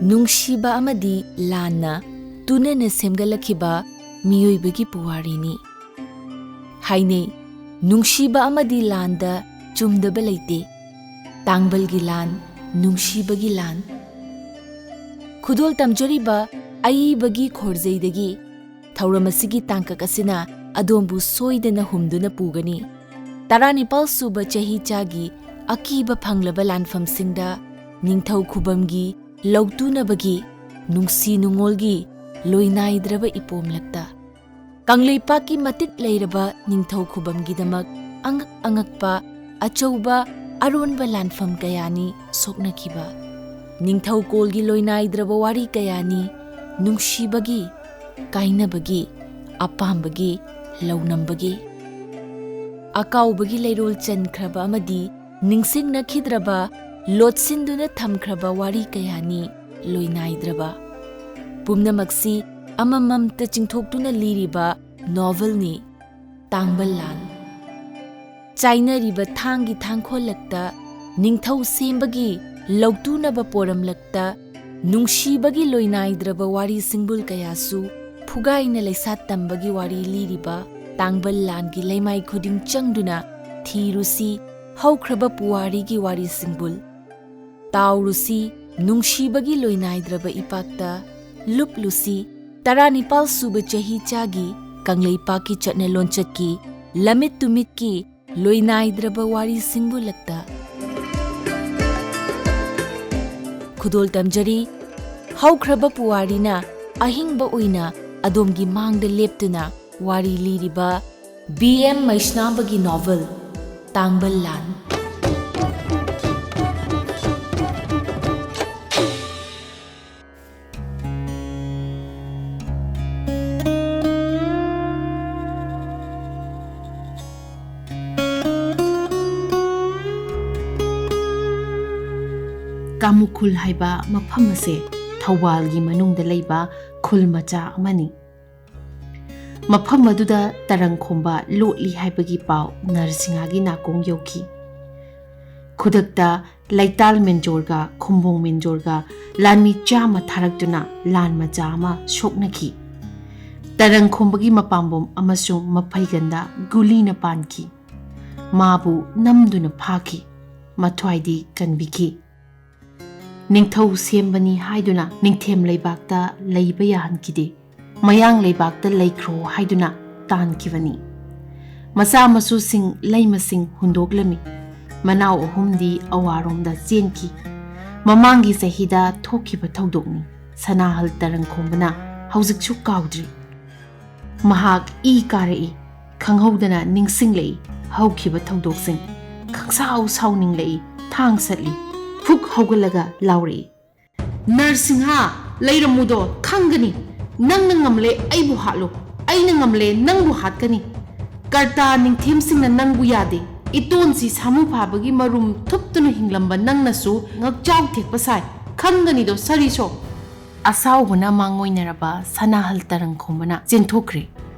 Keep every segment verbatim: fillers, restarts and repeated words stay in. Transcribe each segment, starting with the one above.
ꯅꯨꯡꯁꯤꯕ ꯑꯃꯗꯤ ꯂꯥꯟꯅ ꯇꯨꯅꯅ ꯁꯦꯝꯒꯠꯂꯛꯈꯤꯕ ꯃꯤꯑꯣꯏꯕꯒꯤ ꯄꯨꯋꯥꯔꯤꯅꯤ꯫ ꯍꯥꯏꯅꯩ, ꯅꯨꯡꯁꯤꯕ ꯑꯃꯗꯤ ꯂꯥꯟꯗ ꯆꯨꯝꯗꯕ ꯂꯩꯇꯦ꯫ ꯇꯥꯡꯕꯜꯒꯤ ꯂꯥꯟ, ꯅꯨꯡꯁꯤꯕꯒꯤ ꯂꯥꯟ꯫ ꯈꯨꯗꯣꯜ ꯇꯝꯖꯔꯤꯕ ꯑꯏꯕꯒꯤ ꯈꯣꯔꯖꯩꯗꯒꯤ ꯊꯧꯔꯝ ꯑꯁꯤꯒꯤ ꯇꯥꯡꯀꯛ ꯑꯁꯤꯅ ꯑꯗꯣꯝꯕꯨ ꯁꯣꯏꯗꯅ ꯍꯨꯝꯗꯨꯅ ꯄꯨꯒꯅꯤ꯫ ꯇꯔꯥꯅꯤꯄꯥꯜ ꯁꯨꯕ ꯆꯍꯤꯆꯥꯒꯤ ꯑꯀꯤꯕ ꯐꯪꯂꯕ ꯂꯥꯟꯐꯝꯁꯤꯡꯗ ꯅꯤꯡꯊꯧ ꯈꯨꯕꯝꯒꯤ ꯂꯧꯇꯨꯅꯕꯒꯤ ꯅꯨꯡꯁꯤ ꯅꯨꯡꯉꯣꯜꯒꯤ ꯂꯣꯏꯅꯥꯏꯗ꯭ꯔꯕ ꯏꯄꯣꯝꯂꯛꯇ ꯀꯪꯂꯩꯄꯥꯛꯀꯤ ꯃꯇꯤꯛ ꯂꯩꯔꯕ ꯅꯤꯡꯊꯧ ꯈꯨꯕꯝꯒꯤꯗꯃꯛ ꯑꯉꯛ ꯑꯉꯛꯄ ꯑꯆꯧꯕ ꯑꯔꯣꯟꯕ ꯂꯥꯟꯐꯝ ꯀꯌꯥꯅꯤ ꯁꯣꯛꯅꯈꯤꯕ꯫ ꯅꯤꯡꯊꯧꯀꯣꯜꯒꯤ ꯂꯣꯏꯅꯥꯏꯗ꯭ꯔꯕ ꯋꯥꯔꯤ ꯀꯌꯥꯅꯤ ꯅꯨꯡꯁꯤꯕꯒꯤ, ꯀꯥꯏꯅꯕꯒꯤ, ꯑꯄꯥꯝꯕꯒꯤ, ꯂꯧꯅꯝꯕꯒꯤ꯫ ꯑꯀꯥꯎꯕꯒꯤ ꯂꯩꯔꯣꯜ ꯆꯟꯈ꯭ꯔꯕ ꯑꯃꯗꯤ ꯅꯤꯡꯁꯤꯡꯅꯈꯤꯗ꯭ꯔꯕ, ꯂꯣꯠꯁꯤꯟꯗꯨꯅ ꯊꯝꯈ꯭ꯔꯕ ꯋꯥꯔꯤ ꯀꯌꯥꯅꯤ ꯂꯣꯏꯅꯥꯏꯗ꯭ꯔꯕ꯫ ꯄꯨꯝꯅꯃꯛꯁꯤ ꯑꯃꯃꯝꯇ ꯆꯤꯡꯊꯣꯛꯇꯨꯅ ꯂꯤꯔꯤꯕ ꯅꯣꯚꯦꯜꯅꯤ ꯇꯥꯡꯕꯜ ꯂꯥꯟ꯫ ꯆꯥꯏꯅꯔꯤꯕ ꯊꯥꯡꯒꯤ ꯊꯥꯡꯈꯣꯜꯂꯛꯇ, ꯅꯤꯡꯊꯧ ꯁꯦꯝꯕꯒꯤ ꯂꯧꯇꯨꯅꯕ ꯄꯣꯔꯝꯂꯛꯇ, ꯅꯨꯡꯁꯤꯕꯒꯤ ꯂꯣꯏꯅꯥꯏꯗ꯭ꯔꯕ ꯋꯥꯔꯤ ꯁꯤꯡꯕꯨꯜ ꯀꯌꯥꯁꯨ ꯐꯨꯒꯥꯏꯅ ꯂꯩꯁꯥ ꯇꯝꯕꯒꯤ ꯋꯥꯔꯤ ꯂꯤꯔꯤꯕ ꯇꯥꯡꯕꯜ ꯂꯥꯟꯒꯤ ꯂꯩꯃꯥꯏ ꯈꯨꯗꯤꯡ ꯆꯪꯗꯨꯅ ꯊꯤꯔꯨꯁꯤ ꯍꯧꯈ꯭ꯔꯕ ꯄꯨꯋꯥꯔꯤꯒꯤ ꯋꯥꯔꯤ ꯁꯤꯡꯕꯨꯜ꯫ ꯇꯥꯎꯔꯨꯁꯤ ꯅꯨꯡꯁꯤꯕꯒꯤ ꯂꯣꯏꯅꯥꯏꯗ꯭ꯔꯕ ꯏꯄꯥꯛꯇ, ꯂꯨꯞꯂꯨꯁꯤ ꯇꯔꯥꯅꯤꯄꯥꯜ ꯁꯨꯕ ꯆꯍꯤꯆꯥꯒꯤ ꯀꯪꯂꯩꯄꯥꯛꯀꯤ ꯆꯠꯅ ꯂꯣꯟꯆꯠꯀꯤ ꯂꯝꯃꯤꯠ ꯇꯨꯃꯤꯠꯀꯤ ꯂꯣꯏꯅꯥꯏꯗ꯭ꯔꯕ ꯋꯥꯔꯤ ꯁꯤꯡꯕꯨꯜꯂꯛꯇ꯫ ꯈꯨꯗꯣꯜ ꯇꯝꯖꯔꯤ, ꯍꯧꯈ꯭ꯔꯕ ꯄꯨꯋꯥꯔꯤꯅ ꯑꯍꯤꯡꯕ ꯑꯣꯏꯅ ꯑꯗꯣꯝꯒꯤ ꯃꯥꯡꯗ ꯂꯦꯞꯇꯨꯅ ꯋꯥꯔꯤ ꯂꯤꯔꯤꯕ ꯕꯤ ꯑꯦꯝ ꯃꯩꯁꯅꯥꯝꯕꯒꯤ ꯅꯣꯚꯦꯜ ꯇꯥꯡꯕꯜ ꯂꯥꯟ꯫ ꯀꯥꯃꯨꯈꯨꯜ ꯍꯥꯏꯕ ꯃꯐꯝ ꯑꯁꯦ ꯊꯧꯕꯥꯜꯒꯤ ꯃꯅꯨꯡꯗ ꯂꯩꯕ ꯈꯨꯜ ꯃꯆꯥ ꯑꯃꯅꯤ꯫ ꯃꯐꯝ ꯑꯗꯨꯗ ꯇꯔꯪ ꯈꯣꯝꯕ ꯂꯣꯠꯂꯤ ꯍꯥꯏꯕꯒꯤ ꯄꯥꯎ ꯅꯔꯁꯤꯡꯍꯥꯒꯤ ꯅꯥꯀꯣꯡ ꯌꯧꯈꯤ꯫ ꯈꯨꯗꯛꯇ ꯂꯩꯇꯥꯜ ꯃꯦꯟꯖꯣꯔꯒ ꯈꯨꯝꯕꯣꯡ ꯃꯦꯟꯖꯣꯔꯒ ꯂꯥꯟꯃꯤ ꯆꯥꯝꯃ ꯊꯥꯔꯛꯇꯨꯅ ꯂꯥꯟ ꯃꯆꯥ ꯑꯃ ꯁꯣꯛꯅꯈꯤ꯫ ꯇꯔꯪꯈꯣꯝꯕꯒꯤ ꯃꯄꯥꯝꯕꯣꯝ ꯑꯃꯁꯨꯡ ꯃꯐꯩꯒꯟꯗ ꯒꯨꯂꯤꯅ ꯄꯥꯟꯈꯤ꯫ ꯃꯥꯕꯨ ꯅꯝꯗꯨꯅ ꯐꯥꯈꯤ꯫ ꯃꯊ꯭ꯋꯥꯏꯗꯤ ꯀꯟꯕꯤꯈꯤ꯫ ꯅꯤꯡꯊꯧ ꯁꯦꯝꯕꯅꯤ ꯍꯥꯏꯗꯨꯅ ꯅꯤꯡꯊꯦꯝ ꯂꯩꯕꯥꯛꯇ ꯂꯩꯕ ꯌꯥꯍꯟꯈꯤꯗꯦ꯫ ꯃꯌꯥꯡ ꯂꯩꯕꯥꯛꯇ ꯂꯩꯈ꯭ꯔꯣ ꯍꯥꯏꯗꯨꯅ ꯇꯥꯟꯈꯤꯕꯅꯤ꯫ ꯃꯆꯥ ꯃꯁꯨꯁꯤꯡ ꯂꯩꯃꯁꯤꯡ ꯍꯨꯟꯗꯣꯛꯂꯝꯃꯤ꯫ ꯃꯅꯥꯎ ꯑꯍꯨꯝꯗꯤ ꯑꯋꯥꯔꯣꯝꯗ ꯆꯦꯟꯈꯤ꯫ ꯃꯃꯥꯡꯒꯤ ꯆꯍꯤꯗ ꯊꯣꯛꯈꯤꯕ ꯊꯧꯗꯣꯛꯅꯤ꯫ ꯁꯅꯥꯍꯜ ꯇꯔꯪꯈꯣꯝꯕꯅ ꯍꯧꯖꯤꯛꯁꯨ ꯀꯥꯎꯗ꯭ꯔꯤ꯫ ꯃꯍꯥꯛ ꯏ ꯀꯥꯔꯛꯏ꯫ ꯈꯪꯍꯧꯗꯅ ꯅꯤꯡꯁꯤꯡꯂꯛꯏ ꯍꯧꯈꯤꯕ ꯊꯧꯗꯣꯛꯁꯤꯡ꯫ ꯈꯪꯁꯥꯎ ꯁꯥꯎꯅꯤꯡꯂꯛꯏ꯫ ꯊꯥꯡ ꯁꯠꯂꯤ꯫ ꯐꯨꯛ ꯍꯧꯒꯠꯂꯒ ꯂꯥꯎꯔꯛꯏ, "ꯅꯔꯁꯤꯡꯍ, ꯂꯩꯔꯝꯃꯨꯗꯣ, ꯈꯪꯒꯅꯤ꯫ ꯅꯪꯅ ꯉꯝꯂꯦ ꯑꯩꯕꯨ ꯍꯥꯠꯂꯨ, ꯑꯩꯅ ꯉꯝꯂꯦ ꯅꯪꯕꯨ ꯍꯥꯠꯀꯅꯤ꯫ ꯀꯔꯇꯥ ꯅꯤꯡꯊꯦꯝꯁꯤꯡꯅ ꯅꯪꯕꯨ ꯌꯥꯗꯦ꯫ ꯏꯇꯣꯟꯁꯤ ꯁꯥꯃꯨ ꯐꯥꯕꯒꯤ ꯃꯔꯨꯝ ꯊꯨꯞꯇꯨꯅ ꯍꯤꯡꯂꯝꯕ ꯅꯪꯅꯁꯨ ꯉꯛꯆꯥꯎ ꯊꯦꯛꯄ ꯁꯥꯏ꯫ ꯈꯪꯒꯅꯤꯗꯣ, ꯁꯔꯤꯁꯣ!" ꯑꯁꯥꯎꯕꯅ ꯃꯥꯡꯑꯣꯏꯅꯔꯕ ꯁꯅꯥꯍꯜ ꯇꯔꯪꯈꯣꯝꯕꯅ ꯆꯦꯟꯊꯣꯛꯈ꯭ꯔꯦ꯫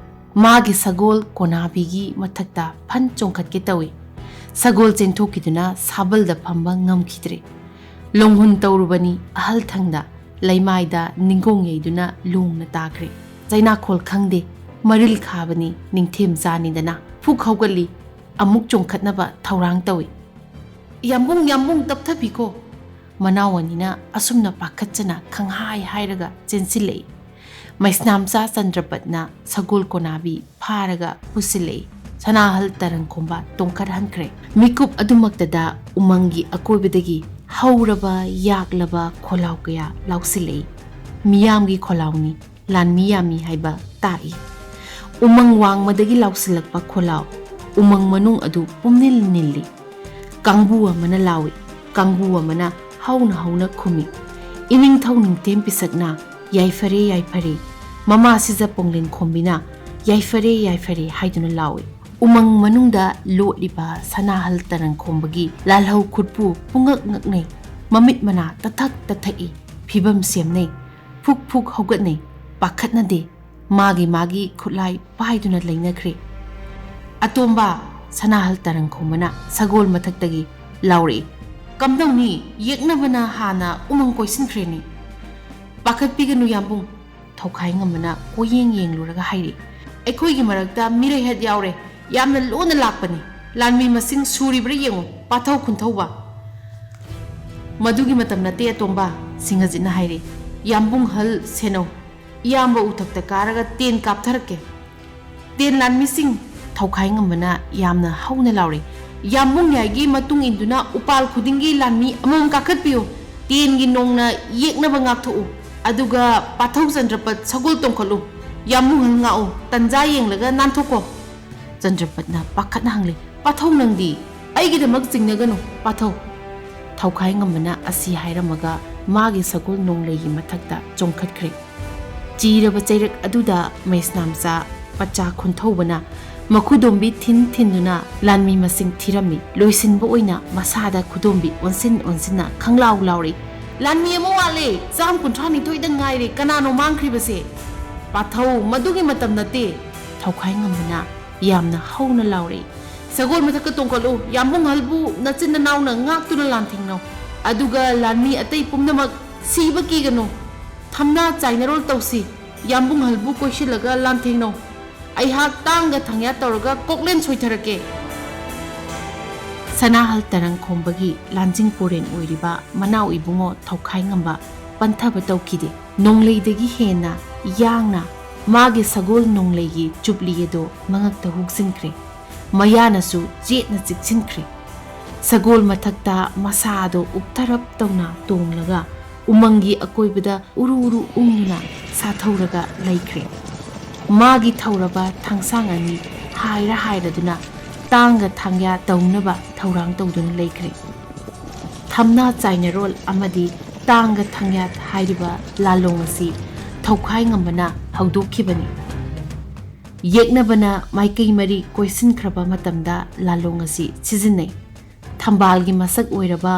ꯃꯥꯒꯤ ꯁꯒꯣꯜ ꯀꯣꯅꯥꯕꯤꯒꯤ ꯃꯊꯛꯇ ꯐꯟ ꯆꯣꯡꯈꯠꯀꯦ ꯇꯧꯏ꯫ ꯁꯒꯣꯜ ꯆꯦꯟꯊꯣꯛꯈꯤꯗꯨꯅ ꯁꯥꯕꯜꯗ ꯐꯝꯕ ꯉꯝꯈꯤꯗ꯭ꯔꯦ꯫ ꯂꯣꯡꯍꯨꯟ ꯇꯧꯔꯨꯕꯅꯤ ꯑꯍꯜ ꯊꯪꯗ ꯂꯩꯃꯥꯏꯗ ꯅꯤꯡꯒꯣꯡ ꯌꯩꯗꯨꯅ ꯂꯣꯡꯅ ꯇꯥꯈ꯭ꯔꯦ꯫ ꯆꯩꯅꯥꯈꯣꯜ ꯈꯪꯗꯦ, ꯃꯔꯤꯜ ꯈꯥꯕꯅꯤ ꯅꯤꯡꯊꯦꯝ ꯆꯥꯅꯤꯗꯅ꯫ ꯐꯨꯛ ꯍꯧꯒꯠꯂꯤ, ꯑꯃꯨꯛ ꯆꯣꯡꯈꯠꯅꯕ ꯊꯧꯔꯥꯡ ꯇꯧꯏ꯫ "ꯌꯥꯝꯕꯨꯡ, ꯌꯥꯝꯕꯨꯡ, ꯇꯞꯊꯕꯤꯈꯣ!" ꯃꯅꯥꯎ ꯑꯅꯤꯅ ꯑꯁꯨꯝꯅ ꯄꯥꯈꯠꯆꯅ ꯈꯪꯍꯥꯏ ꯍꯥꯏꯔꯒ ꯆꯦꯟꯁꯤꯜꯂꯛꯏ꯫ ꯃꯩꯁꯅꯥꯝꯆꯥ ꯆꯟꯗ꯭ꯔꯄꯠꯅ ꯁꯒꯣꯜ ꯀꯣꯅꯥꯕꯤ ꯐꯥꯔꯒ ꯄꯨꯁꯤꯜꯂꯛꯏ꯫ ꯁꯅꯥꯍꯜ ꯇꯔꯪꯈꯣꯝꯕ ꯇꯣꯡꯈꯠꯍꯟꯈ꯭ꯔꯦ꯫ ꯃꯤꯀꯨꯞ ꯑꯗꯨꯃꯛꯇꯗ ꯎꯃꯪꯒꯤ ꯑꯀꯣꯏꯕꯗꯒꯤ ꯍꯧꯔꯕ ꯌꯥꯛꯂꯕ ꯈꯣꯜꯂꯥꯎ ꯀꯌꯥ ꯂꯥꯎꯁꯤꯜꯂꯛꯏ꯫ ꯃꯤꯌꯥꯝꯒꯤ ꯈꯣꯜꯂꯥꯎꯅꯤ, ꯂꯥꯟꯃꯤ ꯌꯥꯝꯃꯤ ꯍꯥꯏꯕ ꯇꯥꯛꯏ꯫ ꯎꯃꯪ ꯋꯥꯡꯃꯗꯒꯤ ꯂꯥꯎꯁꯤꯜꯂꯛꯄ ꯈꯣꯜꯂꯥꯎ, ꯎꯃꯪ ꯃꯅꯨꯡ ꯑꯗꯨ ꯄꯨꯝꯅꯤꯜ ꯅꯤꯜꯂꯤ꯫ ꯀꯥꯡꯕꯨ ꯑꯃꯅ ꯂꯥꯎꯏ, ꯀꯥꯡꯕꯨ ꯑꯃꯅ ꯍꯧꯅ ꯍꯧꯅ ꯈꯨꯝꯃꯤ꯫ ꯏꯅꯤꯡꯊꯧ ꯅꯤꯡꯊꯦꯝ ꯄꯤꯁꯛꯅ "ꯌꯥꯏꯐꯔꯦ, ꯌꯥꯏꯐꯔꯦ"꯫ ꯃꯃꯥ ꯁꯤꯖ ꯄꯣꯡꯂꯦꯟ ꯈꯣꯝꯕꯤꯅ "ꯌꯥꯏꯐꯔꯦ, ꯌꯥꯏꯐꯔꯦ" ꯍꯥꯏꯗꯨꯅ ꯂꯥꯎꯏ꯫ ꯎꯃꯪ ꯃꯅꯨꯡꯗ ꯂꯣꯠꯂꯤꯕ ꯁꯅꯥꯍꯜ ꯇꯔꯪꯈꯣꯝꯕꯒꯤ ꯂꯥꯜꯍꯧ ꯈꯨꯠꯄꯨ ꯄꯨꯡꯉꯛ ꯉꯛꯅꯩ꯫ ꯃꯃꯤꯠ ꯃꯅꯥ ꯇꯊꯛ ꯇꯊꯛꯏ꯫ ꯐꯤꯕꯝ ꯁꯦꯝꯅꯩ꯫ ꯐꯨꯛ ꯐꯨꯛ ꯍꯧꯒꯠꯅꯩ꯫ ꯄꯥꯈꯠꯅꯗꯦ꯫ ꯃꯥꯒꯤ ꯃꯥꯒꯤ ꯈꯨꯠꯂꯥꯏ ꯄꯥꯏꯗꯨꯅ ꯂꯩꯅꯈ꯭ꯔꯦ꯫ "ꯑꯇꯣꯝꯕ!" ꯁꯅꯥꯍꯜ ꯇꯔꯪꯈꯣꯝꯕꯅ ꯁꯒꯣꯜ ꯃꯊꯛꯇꯒꯤ ꯂꯥꯎꯔꯛꯏ꯫ "ꯀꯝꯗꯧꯅꯤ? ꯌꯦꯛꯅꯕꯅ ꯍꯥꯟꯅ ꯎꯃꯪ ꯀꯣꯏꯁꯤꯟꯈ꯭ꯔꯦꯅꯤ!" "ꯄꯥꯈꯠꯄꯤꯒꯅꯨ ꯌꯥꯝꯕꯨꯡ," ꯊꯧꯈꯥꯏ ꯉꯝꯕꯅ ꯀꯣꯏꯌꯦꯡ ꯌꯦꯡꯂꯨꯔꯒ ꯍꯥꯏꯔꯤ, "ꯑꯩꯈꯣꯏꯒꯤ ꯃꯔꯛꯇ ꯃꯤꯔꯩꯍꯠ ꯌꯥꯎꯔꯦ꯫ ꯌꯥꯝꯅ ꯂꯨꯅ ꯂꯥꯛꯄꯅꯤ꯫ ꯂꯥꯟꯃꯤ ꯃꯁꯤꯡ ꯁꯨꯔꯤꯕ꯭ꯔꯥ ꯌꯦꯡꯉꯨ, ꯄꯥꯊꯧ ꯈꯨꯟꯊꯧꯕ!" "ꯃꯗꯨꯒꯤ ꯃꯇꯝ ꯅꯠꯇꯦ ꯑꯇꯣꯝꯕ," ꯁꯤꯡꯍꯖꯤꯠꯅ ꯍꯥꯏꯔꯤ꯫ "ꯌꯥꯝꯕꯨꯡ ꯍꯜ ꯁꯦꯟꯅꯧ꯫ ꯏꯌꯥꯝꯕ ꯎꯊꯛꯇ ꯀꯥꯔꯒ ꯇꯦꯟ ꯀꯥꯞꯊꯔꯛꯀꯦ꯫ ꯇꯦꯟ ꯂꯥꯟꯃꯤꯁꯤꯡ!" ꯊꯧꯈꯥꯏ ꯉꯝꯕꯅ ꯌꯥꯝꯅ ꯍꯧꯅ ꯂꯥꯎꯔꯤ꯫ "ꯌꯥꯝꯕꯨꯡ ꯌꯥꯏꯒꯤ ꯃꯇꯨꯡ ꯏꯟꯗꯨꯅ ꯎꯄꯥꯜ ꯈꯨꯗꯤꯡꯒꯤ ꯂꯥꯟꯃꯤ ꯑꯃꯃꯝ ꯀꯥꯈꯠꯄꯤꯌꯨ꯫ ꯇꯦꯟꯒꯤ ꯅꯣꯡꯅ ꯌꯦꯛꯅꯕ ꯉꯥꯛꯊꯣꯛꯎ꯫ ꯑꯗꯨꯒ ꯄꯥꯊꯧ ꯆꯟꯗ꯭ꯔꯄꯠ ꯁꯒꯣꯜ ꯇꯣꯡꯈꯠꯂꯨ꯫ ꯌꯥꯝꯕꯨꯡ ꯍꯜ ꯉꯥꯛꯎ꯫ ꯇꯟꯖꯥ ꯌꯦꯡꯂꯒ ꯅꯥꯟꯊꯣꯛꯀꯣ꯫" ꯆꯟꯗ꯭ꯔꯄꯠꯅ ꯄꯥꯈꯠꯅ ꯍꯪꯂꯤ, "ꯄꯥꯊꯧ ꯅꯪꯗꯤ? ꯑꯩꯒꯤꯗꯃꯛ ꯆꯤꯡꯅꯒꯅꯨ, ꯄꯥꯊꯧ!" ꯊꯧꯈꯥꯏ ꯉꯝꯕꯅ ꯑꯁꯤ ꯍꯥꯏꯔꯝꯃꯒ ꯃꯥꯒꯤ ꯁꯒꯣꯜ ꯅꯣꯡꯂꯩꯒꯤ ꯃꯊꯛꯇ ꯆꯣꯡꯈꯠꯈ꯭ꯔꯦ꯫ ꯆꯤꯔꯕ ꯆꯩꯔꯛ ꯑꯗꯨꯗ ꯃꯩꯁꯅꯥꯝꯆꯥ ꯄꯆꯥ ꯈꯨꯟꯊꯧꯕꯅ ꯃꯈꯨꯗꯣꯝꯕꯤ ꯊꯤꯟ ꯊꯤꯟꯗꯨꯅ ꯂꯥꯟꯃꯤ ꯃꯁꯤꯡ ꯊꯤꯔꯝꯃꯤ꯫ ꯂꯣꯏꯁꯤꯟꯕ ꯑꯣꯏꯅ ꯃꯁꯥꯗ ꯈꯨꯗꯣꯝꯕꯤ ꯑꯣꯟꯁꯤꯟ ꯑꯣꯟꯁꯤꯟꯅ ꯈꯪꯂꯥꯎ ꯂꯥꯎꯔꯤ, "ꯂꯥꯟꯃꯤ ꯑꯃ ꯋꯥꯠꯂꯦ! ꯆꯥꯝ ꯀꯨꯟꯊ꯭ꯔꯥ ꯅꯤꯊꯣꯏꯗ ꯉꯥꯏꯔꯦ! ꯀꯅꯥꯅꯣ ꯃꯥꯡꯈ꯭ꯔꯤꯕꯁꯦ?" "ꯄꯥꯊꯧ, ꯃꯗꯨꯒꯤ ꯃꯇꯝ ꯅꯠꯇꯦ!" ꯊꯧꯈꯥꯏ ꯉꯝꯕꯅ ꯌꯥꯝꯅ ꯍꯧꯅ ꯂꯥꯎꯔꯛꯏ, "ꯁꯒꯣꯜ ꯃꯊꯛꯇ ꯇꯣꯡꯈꯠꯂꯨ꯫ ꯌꯥꯝꯕꯨꯡ ꯍꯜꯕꯨ ꯅꯆꯤꯟ ꯅꯅꯥꯎꯅ ꯉꯥꯛꯇꯨꯅ ꯂꯥꯟꯊꯦꯡꯅꯧ꯫ ꯑꯗꯨꯒ ꯂꯥꯟꯃꯤ ꯑꯇꯩ ꯄꯨꯝꯅꯃꯛ ꯁꯤꯕ ꯀꯤꯒꯅꯨ꯫ ꯊꯝꯅꯥ ꯆꯥꯏꯅꯔꯣꯜ ꯇꯧꯁꯤ꯫ ꯌꯥꯝꯕꯨꯡ ꯍꯜꯕꯨ ꯀꯣꯏꯁꯤꯜꯂꯒ ꯂꯥꯟꯊꯦꯡꯅꯧ꯫ ꯑꯩꯍꯥꯛ ꯇꯥꯡꯒ ꯊꯥꯡꯌꯥ ꯇꯧꯔꯒ ꯀꯣꯛꯂꯦꯟ ꯁꯣꯏꯊꯔꯛꯀꯦ!" ꯁꯅꯥꯍꯜ ꯇꯔꯪ ꯈꯣꯝꯕꯒꯤ ꯂꯥꯟꯖꯤꯡ ꯄꯨꯔꯦꯟ ꯑꯣꯏꯔꯤꯕ ꯃꯅꯥꯎ ꯏꯕꯨꯡꯉꯣ ꯊꯧꯈꯥꯏ ꯉꯝꯕ ꯄꯟꯊꯕ ꯇꯧꯈꯤꯗꯦ꯫ ꯅꯣꯡꯂꯩꯗꯒꯤ ꯍꯦꯟꯅ ꯌꯥꯡꯅ ꯃꯥꯒꯤ ꯁꯒꯣꯜ ꯅꯣꯡꯂꯩꯒꯤ ꯆꯨꯞꯂꯤ ꯑꯗꯨ ꯃꯉꯛꯇ ꯍꯨꯛꯆꯤꯟꯈ꯭ꯔꯦ꯫ ꯃꯌꯥꯅꯁꯨ ꯆꯦꯠꯅ ꯆꯤꯛꯁꯤꯟꯈ꯭ꯔꯦ꯫ ꯁꯒꯣꯜ ꯃꯊꯛꯇ ꯃꯁꯥ ꯑꯗꯨ ꯎꯞꯊꯔꯞ ꯇꯧꯅ ꯇꯣꯡꯂꯒ ꯎꯃꯪꯒꯤ ꯑꯀꯣꯏꯕꯗ ꯎꯔꯨ ꯎꯔꯨ ꯎꯪꯗꯨꯅ ꯁꯥꯊꯧꯔꯒ ꯂꯩꯈ꯭ꯔꯦ꯫ ꯃꯥꯒꯤ ꯊꯧꯔꯕ ꯊꯥꯡꯁꯥꯡ ꯑꯅꯤ ꯍꯥꯏꯔ ꯍꯥꯏꯔꯗꯨꯅ ꯇꯥꯡꯒ ꯊꯥꯡꯌꯥ ꯇꯧꯅꯕ ꯊꯧꯔꯥꯡ ꯇꯧꯗꯨꯅ ꯂꯩꯈ꯭ꯔꯦ꯫ ꯊꯝꯅꯥ ꯆꯥꯏꯅꯔꯣꯜ ꯑꯃꯗꯤ ꯇꯥꯡꯒ ꯊꯥꯡꯌꯥꯠ ꯍꯥꯏꯔꯤꯕ ꯂꯥꯂꯣꯡ ꯑꯁꯤ ꯊꯧꯈꯥꯏ ꯉꯝꯕꯅ ꯍꯧꯗꯣꯛꯈꯤꯕꯅꯤ꯫ ꯌꯦꯛꯅꯕꯅ ꯃꯥꯏꯀꯩ ꯃꯔꯤ ꯀꯣꯏꯁꯤꯟꯈ꯭ꯔꯕ ꯃꯇꯝꯗ ꯂꯥꯂꯣꯡ ꯑꯁꯤ ꯁꯤꯖꯤꯟꯅꯩ꯫ ꯊꯝꯕꯥꯜꯒꯤ ꯃꯁꯛ ꯑꯣꯏꯔꯕ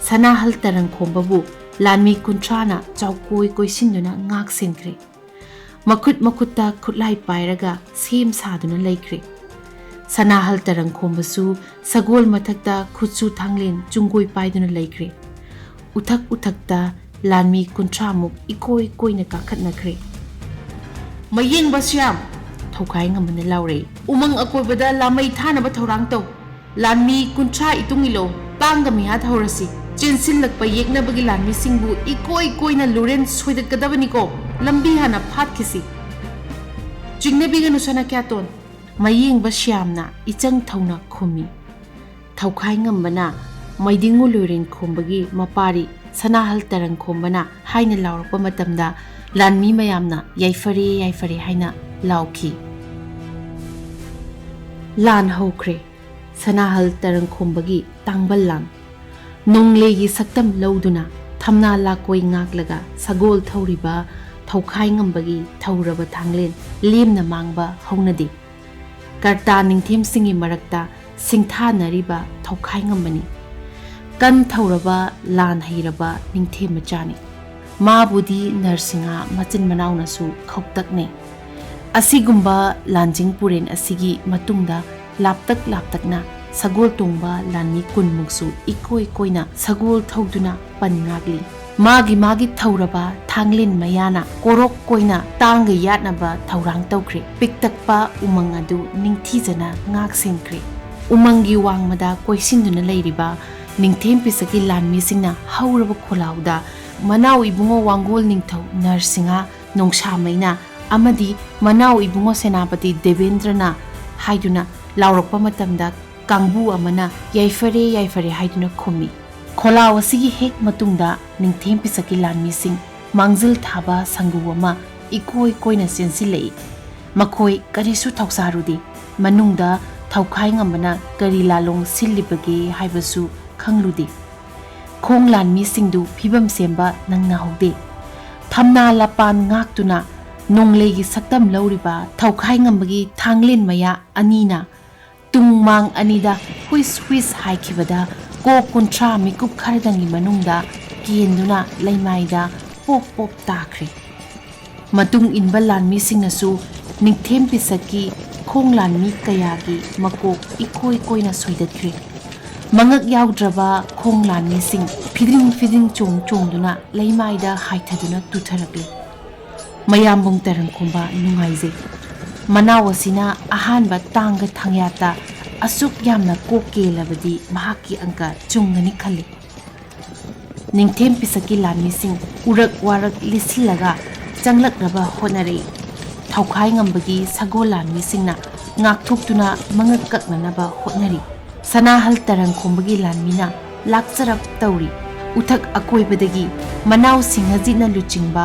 ꯁꯅꯥꯍꯜ ꯇꯔꯪꯈꯣꯝꯕꯕꯨ ꯂꯥꯟꯃꯤ ꯀꯨꯟꯊ꯭ꯔꯥꯅ ꯆꯥꯎꯀꯣꯏ ꯀꯣꯏꯁꯤꯟꯗꯨꯅ ꯉꯥꯛ ꯁꯦꯟꯈ꯭ꯔꯦ꯫ ꯃꯈꯨꯠ ꯃꯈꯨꯠꯇ ꯈꯨꯠꯂꯥꯏ ꯄꯥꯏꯔꯒ ꯁꯦꯝ ꯁꯥꯗꯨꯅ ꯂꯩꯈ꯭ꯔꯦ꯫ ꯁꯅꯥꯍꯜ ꯇꯔꯪ ꯈꯣꯝꯕꯁꯨ ꯁꯒꯣꯜ ꯃꯊꯛꯇ ꯈꯨꯠꯁꯨ ꯊꯥꯡꯂꯦꯟ ꯆꯨꯡꯒꯣꯏ ꯄꯥꯏꯗꯨꯅ ꯂꯩꯈ꯭ꯔꯦ꯫ ꯎꯊꯛ ꯎꯊꯛꯇ ꯂꯥꯟꯃꯤ ꯀꯨꯟꯊ꯭ꯔꯥꯃꯨꯛ ꯏꯀꯣꯏ ꯀꯣꯏꯅ ꯀꯥꯈꯠꯅꯈ꯭ꯔꯦ꯫ "ꯃꯌꯦꯡꯕ ꯁ꯭ꯌꯥꯝ!" ꯊꯧꯈꯥꯏ ꯉꯝꯕꯅ ꯂꯥꯎꯔꯛꯏ꯫ "ꯎꯃꯪ ꯑꯀꯣꯏꯕꯗ ꯂꯥꯃꯩ ꯊꯥꯅꯕ ꯊꯧꯔꯥꯡ ꯇꯧ꯫ ꯂꯥꯟꯃꯤ ꯀꯨꯟꯊ꯭ꯔꯥ ꯏꯇꯨꯡ ꯏꯜꯂꯣ꯫ ꯇꯥꯡꯒ ꯃꯤꯍꯥꯠ ꯍꯧꯔꯁꯤ꯫ ꯆꯦꯟꯁꯤꯜꯂꯛꯄ ꯌꯦꯛꯅꯕꯒꯤ ꯂꯥꯟꯃꯤꯁꯤꯡꯕꯨ ꯏꯀꯣꯏ ꯀꯣꯏꯅ ꯂꯨꯔꯦꯟ ꯁꯣꯏꯗꯠꯀꯗꯕꯅꯤꯀꯣ꯫ ꯂꯝꯕꯤ ꯍꯥꯟꯅ ꯐꯥꯠꯈꯤꯁꯤ꯫ ꯆꯤꯡꯅꯕꯤꯒꯅꯨ ꯁꯅꯥ ꯀ꯭ꯌꯥꯇꯣꯟ꯫" ꯃꯌꯦꯡꯕ ꯁ꯭ꯌꯥꯝꯅ ꯏꯆꯪ ꯊꯧꯅ ꯈꯨꯝꯃꯤ꯫ ꯊꯧꯈꯥꯏ ꯉꯝꯕꯅ ꯃꯩꯗꯤꯡꯉꯨ ꯂꯣꯏꯔꯦꯟ ꯈꯣꯝꯕꯒꯤ ꯃꯄꯥꯔꯤ ꯁꯅꯥꯍꯜ ꯇꯔꯪ ꯈꯣꯝꯕꯅ ꯍꯥꯏꯅ ꯂꯥꯎꯔꯛꯄ ꯃꯇꯝꯗ ꯂꯥꯟꯃꯤ ꯃꯌꯥꯝꯅ "ꯌꯥꯏꯐꯔꯦ, ꯌꯥꯏꯐꯔꯦ" ꯍꯥꯏꯅ ꯂꯥꯎꯈꯤ꯫ ꯂꯥꯟ ꯍꯧꯈ꯭ꯔꯦ꯫ ꯁꯅꯥꯍꯜ ꯇꯔꯪ ꯈꯣꯝꯕꯒꯤ ꯇꯥꯡꯕꯜ ꯂꯥꯟ꯫ ꯅꯣꯡꯂꯩꯒꯤ ꯁꯛꯇꯝ ꯂꯧꯗꯨꯅ ꯊꯝꯅꯥ ꯂꯥꯀꯣꯏ ꯉꯥꯛꯂꯒ ꯁꯒꯣꯜ ꯊꯧꯔꯤꯕ ꯊꯧꯈꯥꯏ ꯉꯝꯕꯒꯤ ꯊꯧꯔꯕ ꯊꯥꯡꯂꯦꯟ ꯂꯦꯝꯅ ꯃꯥꯡꯕ ꯍꯧꯅꯗꯦ꯫ ꯀꯔꯇꯥ ꯅꯤꯡꯊꯦꯝꯁꯤꯡꯒꯤ ꯃꯔꯛꯇ ꯁꯤꯡꯊꯥꯅꯔꯤꯕ ꯊꯧꯈꯥꯏ ꯉꯝꯕꯅꯤ꯫ ꯀꯟ ꯊꯧꯔꯕ ꯂꯥꯟ ꯍꯩꯔꯕ ꯅꯤꯡꯊꯦꯝ ꯃꯆꯥꯅꯤ꯫ ꯃꯥꯕꯨꯗꯤ ꯅꯔꯁꯤꯡꯍ ꯃꯆꯤꯟ ꯃꯅꯥꯎꯅꯁꯨ ꯈꯧꯇꯛꯅꯩ꯫ ꯑꯁꯤꯒꯨꯝꯕ ꯂꯥꯟꯖꯤꯡ ꯄꯨꯔꯦꯟ ꯑꯁꯤꯒꯤ ꯃꯇꯨꯡꯗ ꯂꯥꯞꯇꯛ ꯂꯥꯞꯇꯛꯅ ꯁꯒꯣꯜ ꯇꯣꯡꯕ ꯂꯥꯟꯃꯤ ꯀꯨꯟꯃꯨꯛꯁꯨ ꯏꯀꯣꯏ ꯀꯣꯏꯅ ꯁꯒꯣꯜ ꯊꯧꯗꯨꯅ ꯄꯟ ꯉꯥꯛꯂꯤ꯫ ꯃꯥꯒꯤ ꯃꯥꯒꯤ ꯊꯧꯔꯕ ꯊꯥꯡꯂꯦꯟ ꯃꯌꯥꯅ ꯀꯣꯔꯣꯛ ꯀꯣꯏꯅ ꯇꯥꯡꯒ ꯌꯥꯠꯅꯕ ꯊꯧꯔꯥꯡ ꯇꯧꯈ꯭ꯔꯦ꯫ ꯄꯤꯛꯇꯛꯄ ꯎꯃꯪ ꯑꯗꯨ ꯅꯤꯡꯊꯤꯖꯅ ꯉꯥꯛ ꯁꯦꯟꯈ꯭ꯔꯦ꯫ ꯎꯃꯪꯒꯤ ꯋꯥꯡꯃꯗ ꯀꯣꯏꯁꯤꯟꯗꯨꯅ ꯂꯩꯔꯤꯕ ꯅꯤꯡꯊꯦꯝ ꯄꯤꯁꯛꯀꯤ ꯂꯥꯟꯃꯤꯁꯤꯡꯅ ꯍꯧꯔꯕ ꯈꯣꯜꯂꯥꯎꯗ "ꯃꯅꯥꯎ ꯏꯕꯨꯡꯉꯣ ꯋꯥꯡꯒꯣꯜ ꯅꯤꯡꯊꯧ ꯅꯔꯁꯤꯡꯍ ꯅꯣꯡꯁꯥꯃꯩꯅ" ꯑꯃꯗꯤ "ꯃꯅꯥꯎ ꯏꯕꯨꯡꯉꯣ ꯁꯦꯅꯥꯄꯇꯤ ꯗꯦꯕꯦꯟꯗ꯭ꯔꯅ" ꯍꯥꯏꯗꯨꯅ ꯂꯥꯎꯔꯛꯄ ꯃꯇꯝꯗ ꯀꯥꯡꯕꯨ ꯑꯃꯅ "ꯌꯥꯏꯐꯔꯦ, ꯌꯥꯏꯐꯔꯦ" ꯍꯥꯏꯗꯨꯅ ꯈꯨꯝꯃꯤ꯫ ꯈꯣꯜꯂꯥꯎ ꯑꯁꯤꯒꯤ ꯍꯦꯛ ꯃꯇꯨꯡꯗ ꯅꯤꯡꯊꯦꯝ ꯄꯤꯁꯛꯀꯤ ꯂꯥꯟꯃꯤꯁꯤꯡ ꯃꯥꯡꯖꯤꯜ ꯊꯥꯕ ꯁꯪꯒꯨ ꯑꯃ ꯏꯀꯣꯏ ꯀꯣꯏꯅ ꯆꯦꯟꯁꯤꯜꯂꯛꯏ꯫ ꯃꯈꯣꯏ ꯀꯔꯤꯁꯨ ꯊꯧꯁꯥꯔꯨꯗꯦ꯫ ꯃꯅꯨꯡꯗ ꯊꯧꯈꯥꯏ ꯉꯝꯕꯅ ꯀꯔꯤ ꯂꯥꯂꯣꯡ ꯁꯤꯜꯂꯤꯕꯒꯦ ꯍꯥꯏꯕꯁꯨ ꯈꯪꯂꯨꯗꯦ꯫ ꯈꯣꯡ ꯂꯥꯟꯃꯤꯁꯤꯡꯗꯨ ꯐꯤꯕꯝ ꯁꯦꯝꯕ ꯅꯪꯅꯍꯧꯗꯦ꯫ ꯊꯝꯅꯥ ꯂꯄꯥꯟ ꯉꯥꯛꯇꯨꯅ ꯅꯣꯡꯂꯩꯒꯤ ꯁꯛꯇꯝ ꯂꯧꯔꯤꯕ ꯊꯧꯈꯥꯏ ꯉꯝꯕꯒꯤ ꯊꯥꯡꯂꯦꯟ ꯃꯌꯥ ꯑꯅꯤꯅ ꯇꯨꯡ ꯃꯥꯡ ꯑꯅꯤꯗ ꯍꯨꯏꯁ ꯍꯨꯏꯁ ꯍꯥꯏꯈꯤꯕꯗ ꯀꯣ ꯀꯨꯟꯊ꯭ꯔꯥ ꯃꯤꯀꯨꯞ ꯈꯔꯗꯪꯒꯤ ꯃꯅꯨꯡꯗ ꯀꯦꯟꯗꯨꯅ ꯂꯩꯃꯥꯏꯗ ꯄꯣꯞ ꯄꯣꯞ ꯇꯥꯈ꯭ꯔꯦ꯫ ꯃꯇꯨꯡ ꯏꯟꯕ ꯂꯥꯟꯃꯤꯁꯤꯡꯅꯁꯨ ꯅꯤꯡꯊꯦꯝ ꯄꯤꯁꯛꯀꯤ ꯈꯣꯡ ꯂꯥꯟꯃꯤ ꯀꯌꯥꯒꯤ ꯃꯀꯣꯛ ꯏꯀꯣꯏ ꯀꯣꯏꯅ ꯁꯣꯏꯗꯠꯈ꯭ꯔꯦ꯫ ꯃꯉꯛ ꯌꯥꯎꯗ꯭ꯔꯕ ꯈꯣꯡ ꯂꯥꯟꯃꯤꯁꯤꯡ ꯐꯤꯗ꯭ꯔꯤꯡ ꯐꯤꯗ꯭ꯔꯤꯡ ꯆꯣꯡ ꯆꯣꯡꯗꯨꯅ ꯂꯩꯃꯥꯏꯗ ꯍꯥꯏꯊꯗꯨꯅ ꯇꯨꯊꯔꯛꯂꯦ꯫ ꯃꯌꯥꯝꯕꯨꯡ ꯇꯔꯪ ꯈꯣꯝꯕ ꯅꯨꯡꯉꯥꯏꯖꯩ꯫ ꯃꯅꯥꯎ ꯑꯁꯤꯅ ꯑꯍꯥꯟꯕ ꯇꯥꯡꯒ ꯊꯪꯌꯥꯠꯇ ꯑꯁꯨꯛ ꯌꯥꯝꯅ ꯀꯣꯛ ꯀꯦꯜꯂꯕꯗꯤ ꯃꯍꯥꯛꯀꯤ ꯑꯪꯀ ꯆꯨꯝꯒꯅꯤ ꯈꯜꯂꯤ꯫ ꯅꯤꯡꯊꯦꯝ ꯄꯤꯁꯛꯀꯤ ꯂꯥꯟꯃꯤꯁꯤꯡ ꯎꯔꯛ ꯋꯥꯔꯛ ꯂꯤꯠꯁꯤꯜꯂꯒ ꯆꯪꯂꯛꯅꯕ ꯍꯣꯠꯅꯔꯛꯏ꯫ ꯊꯧꯈꯥꯏ ꯉꯝꯕꯒꯤ ꯁꯒꯣꯜ ꯂꯥꯟꯃꯤꯁꯤꯡꯅ ꯉꯥꯛꯊꯣꯛꯇꯨꯅ ꯃꯉꯛ ꯀꯛꯅꯅꯕ ꯍꯣꯠꯅꯔꯤ꯫ ꯁꯅꯥꯍꯜ ꯇꯔꯪ ꯈꯣꯝꯕꯒꯤ ꯂꯥꯟꯃꯤꯅ ꯂꯥꯛꯆꯔꯛ ꯇꯧꯔꯤ꯫ ꯎꯊꯛ ꯑꯀꯣꯏꯕꯗꯒꯤ ꯃꯅꯥꯎ ꯁꯤꯡꯍꯖꯤꯠꯅ ꯂꯨꯆꯤꯡꯕ